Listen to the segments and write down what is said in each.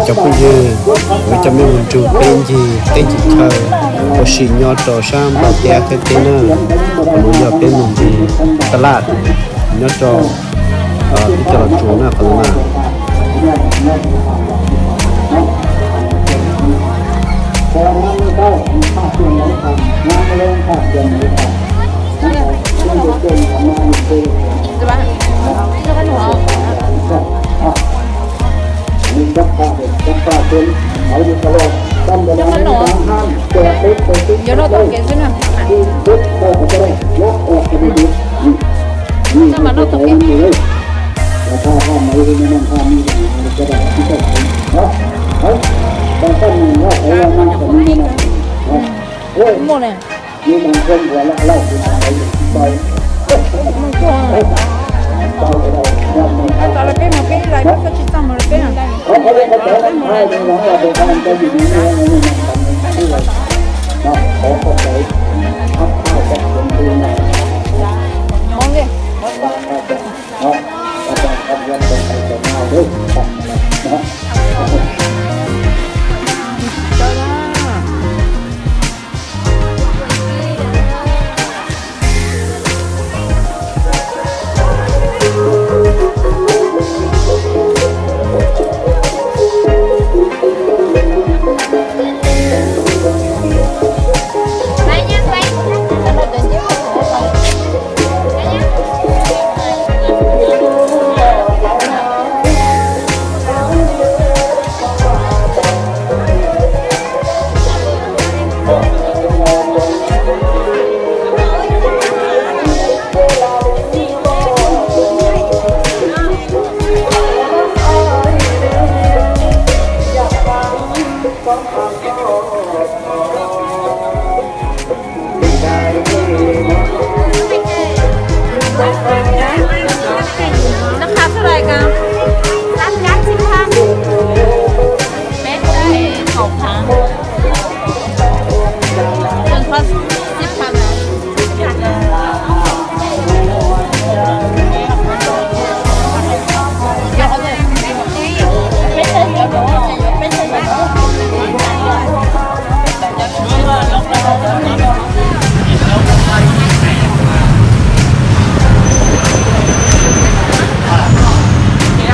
Cov phooj ywg, kuv coj nej mus nrug peb ncig teb ncig chaw ua si nyob rau sab Nplog teb Thaib teb na. Kuv yog peb mus ncig taj laj nyob rau teb chaws Los Tsuas na qhov no na. Cov no tau kev xwb na. Cov no tau kev. Muaj ne. Tau lawm peb mus peb lawm, tsis txog mus lawm peb.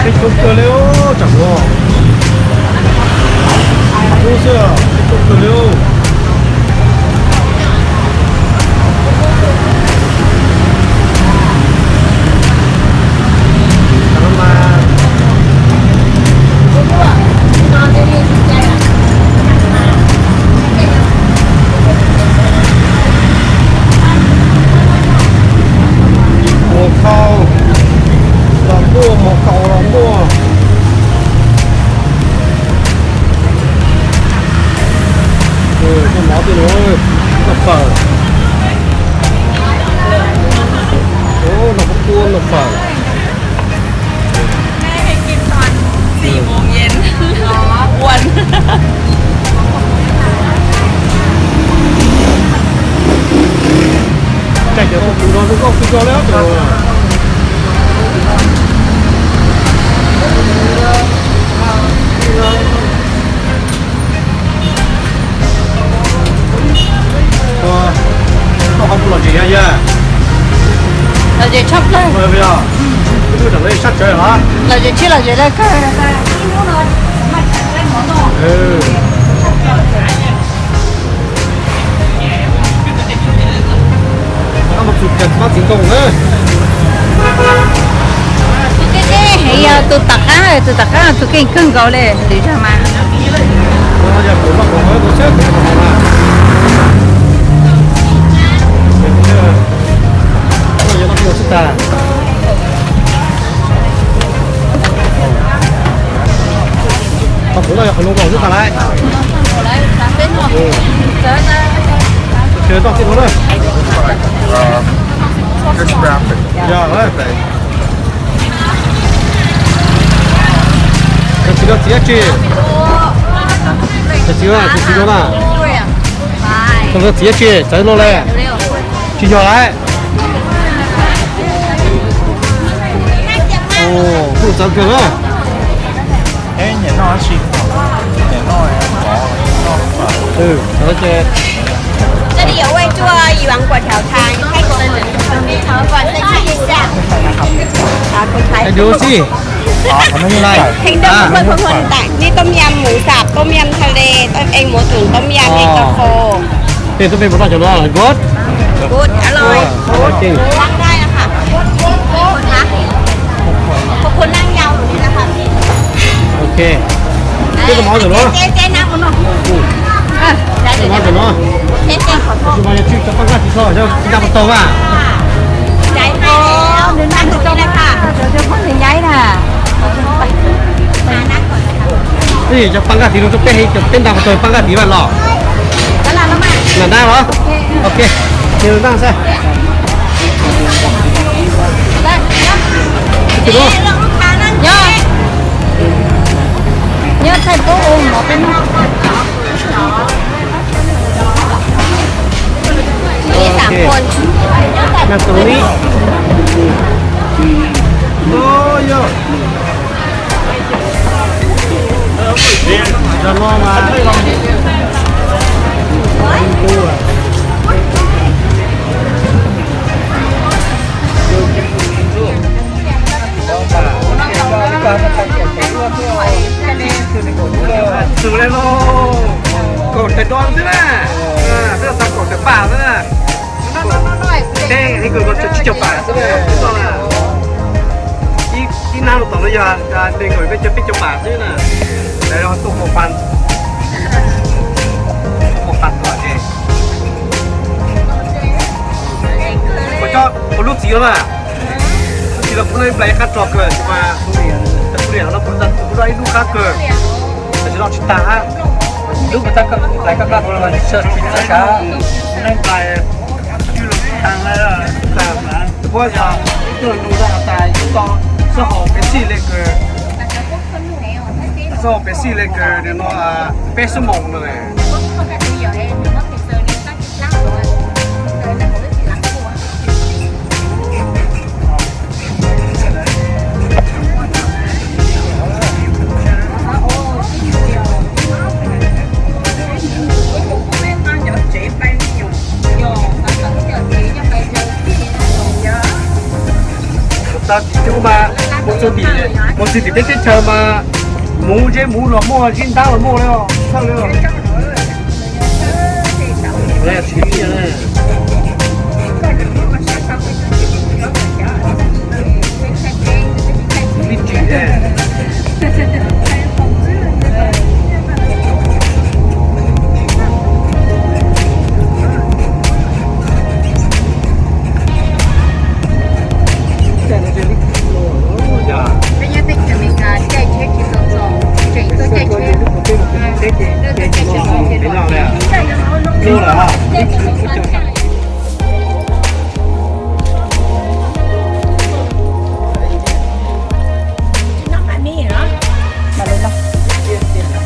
Peb coob kawg li, tsam ua ub xwb, peb coob kawg li. Mus khau los muaj, mus khau los muaj. Noj mov thiab, noj fawm. Noj qab kuab, noj fawm. Tseem cov tus no zoo nkauj kawg li cov. Koj ho mus lom zem yog? Lom zem tshaj plaws. Yog, twb tseem sab tsawv los? Lom zem tshaj, lom zem lawm kawg. Mus txog cas txiv ntoo na. Tus keej keej heev yog tus tom qab, tus tom qab tus keej kawg nkaus li lwm zog mas. Qhov kuv no yog qhov loo kaus xwb tas lawm. Tsis tau txij no na. Yog. Txiv no txiv dab tsi? Txiv no txiv no na. Txiv dab tsi? Txawv luaj li. Tsis yog lawm. Kuj txawv kawg na. Nyiam noj dab tsi? เออ เดี๋ยวเราจะ 这里有位做鱼丸粿条汤，泰国粉，我再看一下。啊，คนไทย ให้ดูสิ อ๋อ ทำไม่เป็นไร เห็นเดิมคนคนคนต่างนี่ต้มยำหมูสับ ต้มยำทะเล ต้มเองหมูตุ๋น ต้มยำเย็นตาโฟ เต้นต้มเป็นหมูสับ จบแล้ว good good อร่อย จริง นั่งได้นะคะ ขอบคุณนะ ขอบคุณนั่งยาวอยู่นี่นะคะพี่ โอเค เจ๊ก็มองอยู่เนอะ เจ๊ เจ๊นั่งบนหน่อย เจ๊ก็มองอยู่เนอะ เจ๊ เจ๊ขอโทษ จะมาจะชื่อจะตั้งค่าสีทอด จะตั้งประตูว่า ใจไปแล้ว นั่งตรงนี้นะคะ เดี๋ยวเดี๋ยวพ่อหนีย้ายน่ะ หานั่งก่อนนะคะ นี่จะตั้งค่าสีลงจะเป๊ะให้จะเต้นตามประตูตั้งค่าสีบ้านหรอ แล้วล่ะแล้วมา หนาได้เหรอ โอเค เดี๋ยวตั้งซะ Nhớ, nhớ thầy Tú Hùng ở bên Ôi, sảng khuôn. Nằm tù lý. Ôi, yo. Giờ lo mà. Tus le los kaum tawm do xwb na, peb tau kaum tawm pam xwb na. Teb ib kws ko tsib caug pam xwb na, ib nab tom no yog nees nkaum peb caug peb caug pam xwb na. Lawv tuaj kaum pab, tuaj kaum pab tuaj ces kuv coj kuv lub txiv los na, lub txiv los kuv noj ib nplais qab tso kawg mas, kuv niam no kuv tau kuv noj ib lub qab kawg, tab sis noj tsis tag. Lub kuv tau nplais qab qab kuv los tsis tshua tsis txawj kav, kuv noj ib nplais twb los tsis tag na. Puab yog ib tug nus rau tas ib tog sab hauv peb xij le kawg, sab hauv peb xij le kawg no peb xuab moos lawm. Tau tim cub mas mus txog tim, mus txog tim peb teb chaws mas muv zeb muv los muaj, zeb ntab los muaj li, thawj li.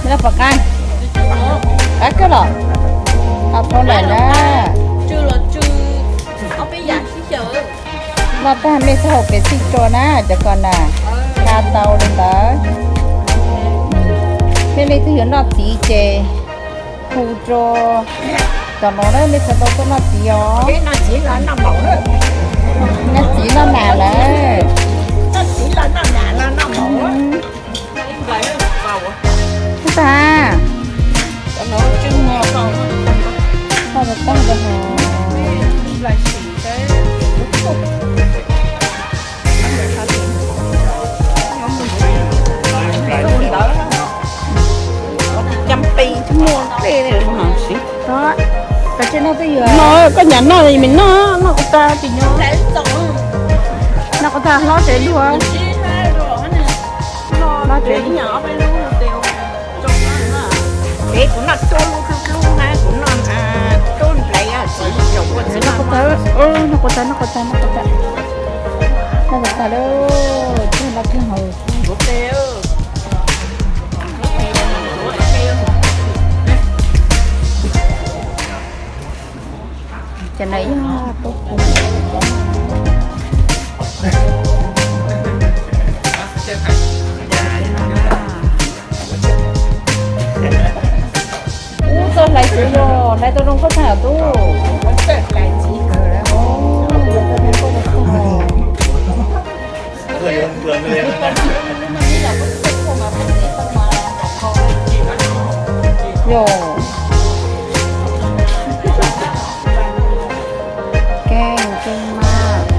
Noj pom qab, qab kawg los, qab phob lawm na. Noj tag mej txhob haus pev xij tsua na cov ko na, nqa tau li ntawd. Mej leej twg yuav noj txiv ces hu rau cov no na, mej txhad tau tuaj noj txiv os. Noj txiv noj nas lawm. Tag. Tag rau tag rau hos. Cam pes muaj dlej li no siv. Noj, koj nyam noj mej noj, noj kuv tas tsis nyob. Noj kuv tas hlob tsev luag. Hlob tsev. Peb kuv noj cuab lub dlub dlub na, kuv noj cuab nplais txiv tsaus ua txiv noj. Noj kuv tas, noj kuv tas, noj kuv tas, noj kuv tas. Noj kuv tas lawm, noj kiag hauv. Cov no yog tub pus. Ub, txoj hlais xwb. Tau zoo nkauj tshaj yom tub. Yog. Keej, keej maj.